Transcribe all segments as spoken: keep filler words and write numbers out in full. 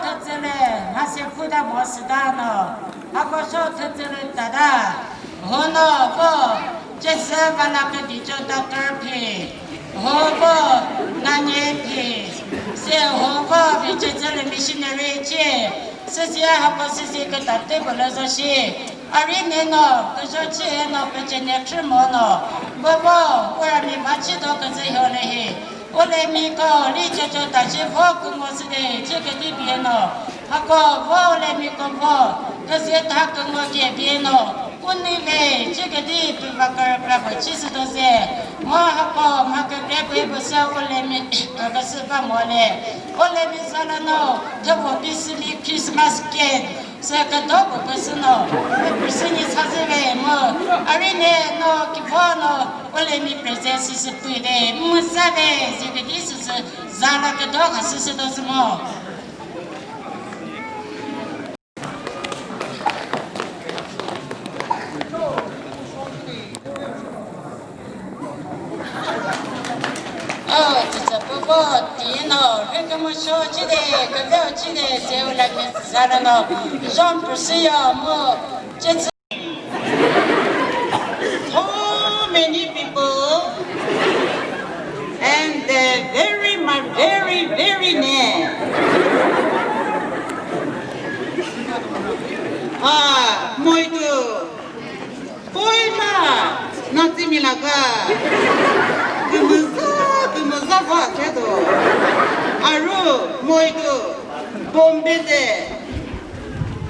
Tsüle, mhase khuta mo süta no, hako sho thütsüle tada, hono ko, chesü vala kedi cho doctor phi, ho ko, nanye phi, se ho ko, vi chesüle missionary che, sisi hako sisi keta te bolo so shi, ari ne no, kusho chi he no, peche ne khrü mo no, bobo, ura mi machi do kazü hyo le he. Ulemi ko li chocho tashi vo küngo süde, chiküti bino. Hako vo ulemi ko vo, küzü tha küngo ke bino. Uni ve, chiküti püva kürü kürü pü chisü doze. Mo hako mha kükre pü püsü ulemi, kakasü pa mo le. Ulemi zalano, thüvo pisümi Christmas cake. Sü küdo pü püsü no, pü püsü ni sazü ve mu, ari ne no, kipo no, ulemi present süsü pü ve, mu sa ve, zikidi süsü, zala küdo kha süsü do sü mo. Oh, tsütsü püvo tino, rükümüsho chide, küveo chide, zeu la mi zara no, Jean Percy yo mu, chitsü. So many people, and they're very, mu-, very, very near. Ah, moitu. Poila, natsimi laga. Kümüza, kümüza va chedo. Aru, moitu, Bombay de.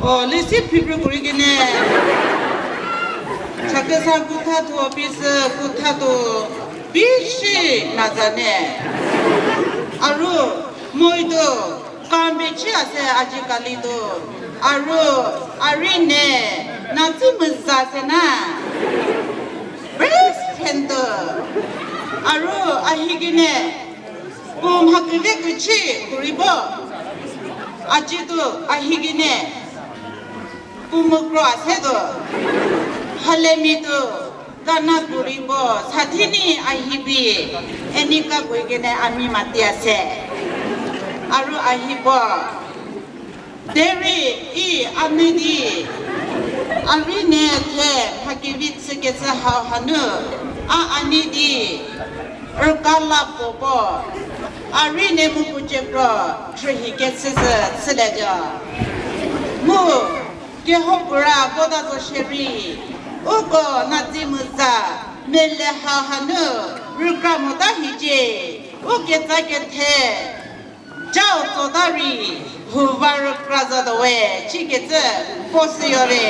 O, lesi phipri kuri kene. Chakesa kutha tu, office kutha tu. Bishi nazane. Aru, moitu. Kambichi ase ajikali do. Aru, arine, natsi müza se na. Best friend do. Aru, ahigine, pu mhaküve küchi kuribo. Aji do, ahigine, pu mükro ase do. Halemi do. Kana kuribo, sathini ahibi, enika kuigene ami mati ase. Aru ahibo, deri i anidi, arine the phakivit sükesü hau hanu, a anidi, rkala popo, arine mu kuchekro, thrihi kesü sü, sülejo. Mu, Kehopüra koda zo sheri, uko natsi müza, mele ha hanu, rükra mota hice, u ketsa kethe, chao tsoda ri, huva rükra za do we, chiketsü, posü yore.